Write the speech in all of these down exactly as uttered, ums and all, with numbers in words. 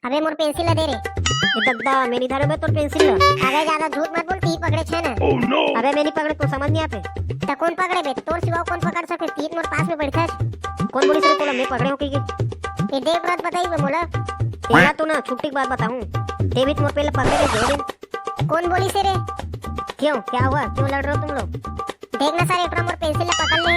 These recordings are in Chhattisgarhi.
अबे मोर पेंसिल ला दे रे। ए दद्दा, मैं नहीं धरे बे तोर पेंसिल ला। अबे ज्यादा झूठ मत बोल, तीर पकड़े छे ना। अबे मैं नहीं पकड़े, तो समझ नहीं आते। त कौन पकड़े बे? तोर सिवा कौन पकड़ सके? तीर मोर पास में बैठा है। कौन बोलिस रे तोला मैं पकड़े हूँ कहिके? ये देख बात बताई बे मोला। तेला तो ना छुट्टी के बाद बताऊँ। ते भी मोर पेला पकड़े के दे दे। कौन बोलिस रे? क्यों, क्या हुआ? क्यों लड़ रहे हो तुम लोग? देख ना सर, एटरा मोर पेंसिल ला पकड़ ले।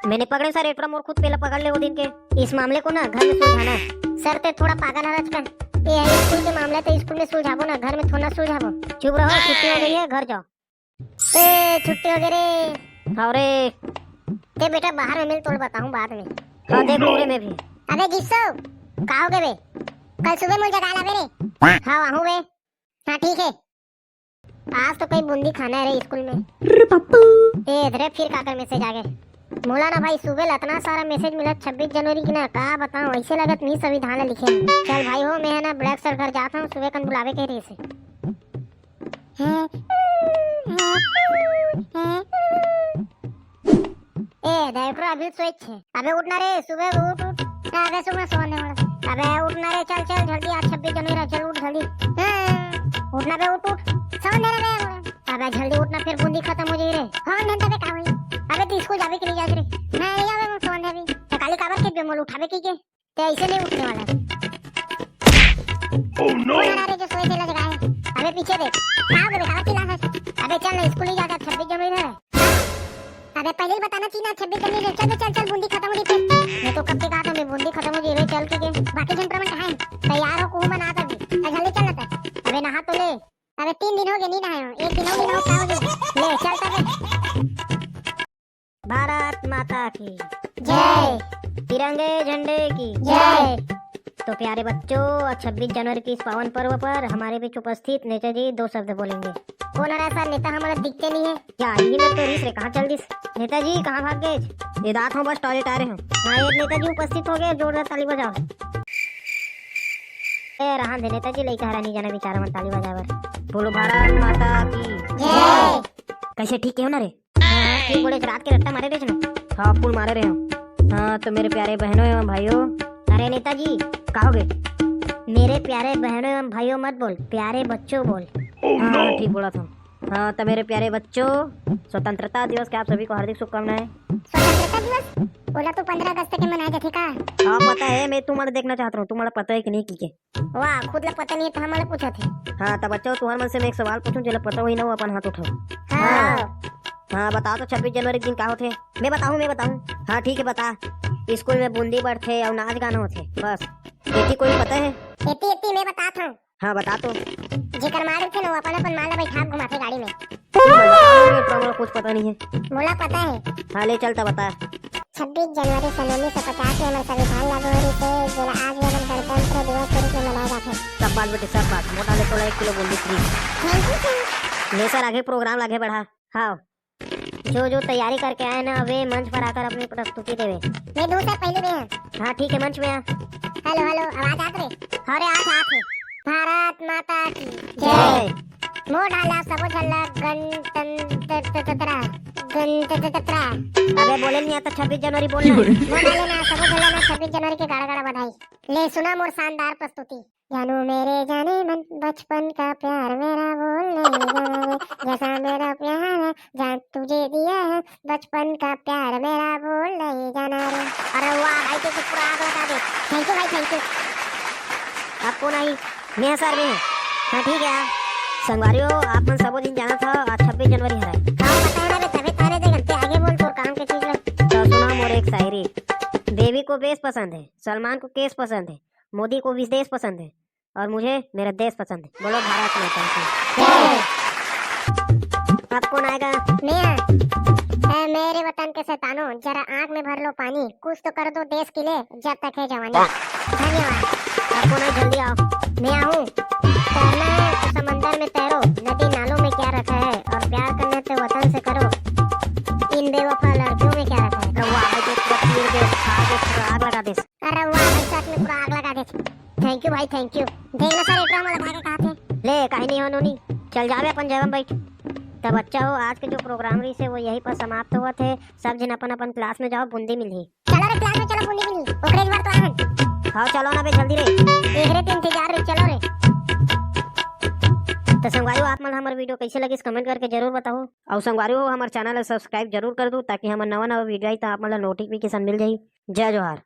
मैं नहीं पकड़े सर, एटरा मोर खुद पेला पकड़ ले वो दिन के। इस मामले को ना घर में सुलझाना है। सर, ते थोड़ा पागल है आजकल। ये है स्कूल के मामला, तो स्कूल में सुलझाबो ना, घर में थोड़ा सुलझाबो। चुप रहो, छुट्टी हो गई है, घर जाओ। ए, छुट्टी हो गई रे। हाँ रे। ते बेटा बाहर में मिल, तोड़ बताऊं बाद में। हाँ, देख पूरे में भी। अबे गिस्सो, का हो गए बे? कल सुबह मोर जगा लाबे रे। हाँ, आहूं बे। हाँ, ठीक है। आज तो कहीं बूंदी खाना है रे स्कूल में। अरे पप्पू। ए, इधरे फिर काकर मैसेज आ गए। मोला ना भाई, सुबह ले अतना सारा मैसेज मिला छब्बीस जनवरी की ना, का बताऊं, ऐसे लगत नहीं संविधान ला लिखे हैं। चल भाई हो, मैं है ना ब्लैक सर घर जाता हूँ, सुबह कन बुलावे के रहे से। ए, देख रो, अभी सोए छे। अबे उठ ना रे, सुबह उठ, उठ। अबे सुबह सोने वाला। अबे उठ ना रे, चल, चल, जल्दी, आज छब्बीस जनवरी है, चल उठ जल्दी। हाँ, उठ ना बे, उठ, उठ। सोने रे बे। अबे जल्दी उठ ना, फिर बूंदी खत्म हो जाई रे। हाँ, घंटा पे का हुई? अबे तू स्कूल जाबे कि नहीं जाबे रे? मैं नहीं जाबे, मैं सोने अभी। तो काली काबर के बे मोल उठाबे की के? ते ऐसे नहीं उठने वाला है। Oh no! कौन हरा रे जो सोए थे लजगाए? अबे पीछे देख। का हो गए बेटा, चिल्ला है? अबे चल ना, स्कूल ही जाता, छब्बीस जनवरी है। अबे पहले ही बताना चाहिए ना, छब्बीस जनवरी है। चल, चल, चल, बूंदी खत्म हो गई फिर। मैं तो कब के कहा था, मैं बूंदी खत्म हो गई रे, चल के के। बाकी झंडा मन कहाँ है? तैयार हो, कुहू मन आता भी। चल, जल्दी चल ना तै। अबे नहा तो ले। अबे तीन दिन हो गए, नहीं नहाए हो। एक दिन हो, दिन हो, का हो गया? ले, चल तबे। भारत माता की जय। तिरंगे झंडे की जय। तो प्यारे बच्चों, आज छब्बीस जनवरी के इस पावन पर्व पर हमारे बीच उपस्थित नेताजी दो शब्द बोलेंगे। कौन हरा सर? नेता हमारा दिखते नहीं है। क्या, यही मेरे तो रीस रे, कहाँ चल दिस? नेताजी, कहाँ भाग गए? ये दात हूँ, बस टॉयलेट आ रहे हो। हाँ, ये नेताजी उपस्थित हो गए, जोरदार ताली बजाओ। ए, रहन दे नेताजी, लइका हरा नहीं जाना बेचारा मन ताली बजावर। बोलो भारत माता की जय। कैसे, ठीक हो ना रे? हाँ, ठीक बोले, रात के रट्टा मारे रहे ना? हाँ, फुल मारे रहे हो। हाँ, तो मेरे प्यारे बहनों एवं भाइयों। अरे नेताजी। का हो गए? मेरे प्यारे बहनों एवं भाइयों मत बोल, प्यारे बच्चों बोल। Oh हाँ, no! ठीक बोला था। हाँ, तो मेरे प्यारे बच्चों, स्वतंत्रता दिवस की आप सभी को हार्दिक शुभकामनाएं। स्वतंत्रता दिवस? बोला तो पंद्रह अगस्त के मनाए जाथे का? हाँ, पता है, मैं तुम्हारा देखना चाहता हूँ, तुम्हारा पता है कि नहीं की के? वाह, खुद ला पता नहीं है तो हमला पूछा थे। हाँ, तब बच्चों, तुम्हारे मन से मैं एक सवाल पूछूं, जेला पता वही ना हो, अपन हाथ उठाओ। हाँ। हाँ, बताओ तो, छब्बीस जनवरी के दिन का होथे? मैं बताऊं, मैं बताऊं। हाँ, ठीक है, बता। स्कूल में बूंदी बढ़थे और नाच गाना होथे, बस। एती कोई पता है? एती, एती मैं बतात हूँ। हाँ, बता तो। जेकर माँ रहिथे ना, वो अपन, अपन माँ ला बैठा के घुमाथे गाड़ी में। तू मन बताओ, ये तो हमला कुछ पता नहीं है। मोला पता है। हाँ, ले चल, तब बता। छब्बीस जनवरी सन उन्नीस सौ पचास में हमर संविधान लागू हो रहिस हे, जेला आज भी हमन गणतंत्र दिवस के रूप में मनाए जाथे। सब बात बेटे, सब बात। मोटा ले तोला एक kilo boondi free. Thank you sir। ले सर, आगे प्रोग्राम ला आगे बढ़ा। हाँ, जो जो तैयारी करके आए ना, वे मंच पर आकर अपनी प्रस्तुति देवे। मैं दूं सर, पहले मैं। हाँ ठीक है, मंच में आ। हेलो हेलो, आवाज आत रे? अरे आत, आत हे। भारत माता की जय। मोर डाला सबो झल्ला गणतंत्र, गणतंत्र। अबे बोले नहीं आता, छब्बीस जनवरी बोलना है। मोर डाले ना सबो झल्ला ना छब्बीस जनवरी के गाड़ा गाड़ा बधाई। ले सुना मोर शानदार प्रस्तुति। जानू मेरे जाने मन, बचपन का प्यार मेरा बोल नहीं जाना रे, जैसा मेरा प्यार है, जान तुझे दिया है, बचपन का प्यार मेरा बोल नहीं जाना रे। अरे वाह भाई, तो पूरा आग लगा दे। Thank you भाई, thank you। आपको नहीं, मैं सर में। हाँ ठीक है। संगवारियों, आप मन सबो दिन जाना था, आज छब्बीस जनवरी है। हाँ, पता है ना बे, तबे ताने दे घंटे आगे बोल, तोर काम के चीज लग। तो सुना मोर एक शायरी। देवी को बेस पसंद है, सलमान को केस पसंद है, मोदी को विदेश पसंद है, और मुझे मेरा देश पसंद है। बोलो भारत माता की जय। अब कौन आएगा? मैं। ए, मेरे वतन के शैतानों, जरा आंख में भर लो पानी, कुछ तो कर दो देश के लिए, जब तक है जवानी। धन्यवाद। अब कौन आए, जल्दी आओ। मैं आऊँ। तैरना है तो समंदर में तैरो, नदी नालों में क्या रखा है, और प्यार करना है तो वतन से करो, इन बेवफा लड़कियों में क्या रखा है। तो वाह, ये तो पूरा तीर दे, खा दे, पूरा आग लगा दे। अरे वाह भाई, सच में पूरा आग लगा देथे। Thank you भाई, thank you। देख लो सर, एकरा मन लगा के कहा थे। ले, काहे नहीं हो नोनी, चल जावे अपन जगह में बैठ। तब बच्चा हो, आज के जो प्रोग्राम रहिस हे, वो यहीं पर समाप्त होवत हे। सब जन अपन अपन क्लास में जाओ, बूंदी मिलही। चलो रे, क्लास में चलो, बूंदी मिलही। ओकरे एक बार तो आहन। हाँ, चलो ना बे, जल्दी रे। एकरे तो इंतजार रे, चलो रे। तो संगवारी हो, आप मन हमर वीडियो कैसे लगिस, कमेंट करके जरूर बताओ। और संगवारी हो, हमर चैनल ला सब्सक्राइब जरूर कर दो, ताकि हमर नवा नवा वीडियो आई तो आप मन ला नोटिफिकेशन मिल जाई। जय जोहार।